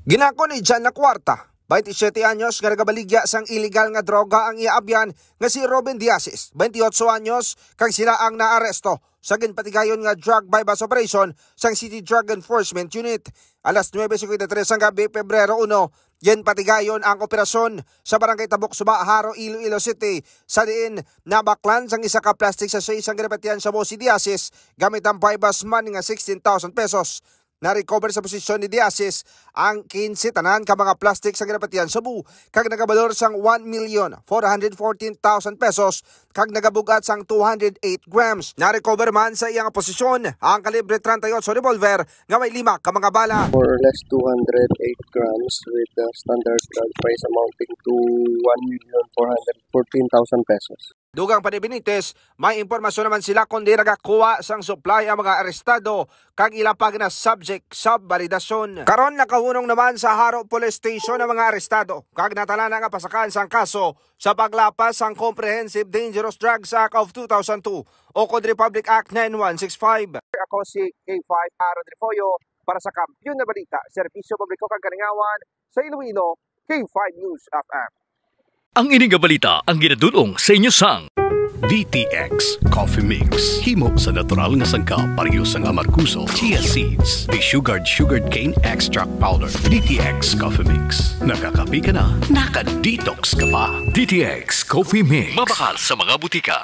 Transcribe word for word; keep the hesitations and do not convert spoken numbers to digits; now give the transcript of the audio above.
Ginako ni John Lacuarta, twenty-siyete anyos, nga nagabaligya sang iligal nga droga ang iya abyan nga si Robin Diasis, twenty-otso anyos, kag sila ang naaresto sa ginpatigayon nga drug buy-bust operation sang City Drug Enforcement Unit. Alas nuebe cincuenta y tres sang gabi, Pebrero uno, ginpatigayon ang operasyon sa Barangay Tabok Suba, Jaro, Iloilo City, sa diin nabaklan sang isa ka plastic sachet sang ginapatihan sa shabu si Diasis gamit ang buy-bust money nga sixteen thousand pesos. Na-recover sa posisyon ni Diasis ang quince tanan ka mga plastic sa ginapatihan shabu kag nagabalor sang one million four hundred fourteen thousand pesos kag nagabug-at sang two hundred eight grams. Na-recover man sa iyang posisyon ang kalibre treinta y ocho revolver nga may lima ka mga bala. More or less two hundred eight grams with the standard drug price amounting to one million four hundred fourteen thousand pesos. Dugang pa ni Benitez, may impormasyon naman sila kon diin nagakuha sang supply ang mga arestado kag ila pa gina-subject sa validasyon. Karon, nakahunong naman sa Jaro Police Station ang mga arestado kag natala na nga pasakan sang kaso sa paglapas sang Comprehensive Dangerous Drugs Act of two thousand two o kon Republic Act nine one six five. Ako si K five Aaron Refollo para sa Kampiyon na Balita, Serbisyo Publiko kag Kalingawan sa Iloilo, K five News F M. Ang ini nga balita ang ginadul-ong sa inyo sang D T X Coffee Mix. Himo sa natural nga sangkap, pareho sang amargoso, chia seeds, desugared sugarcane extract powder. D T X Coffee Mix. Nakakape ka na, naka-detox ka pa. D T X Coffee Mix. Mabakal sa mga butika.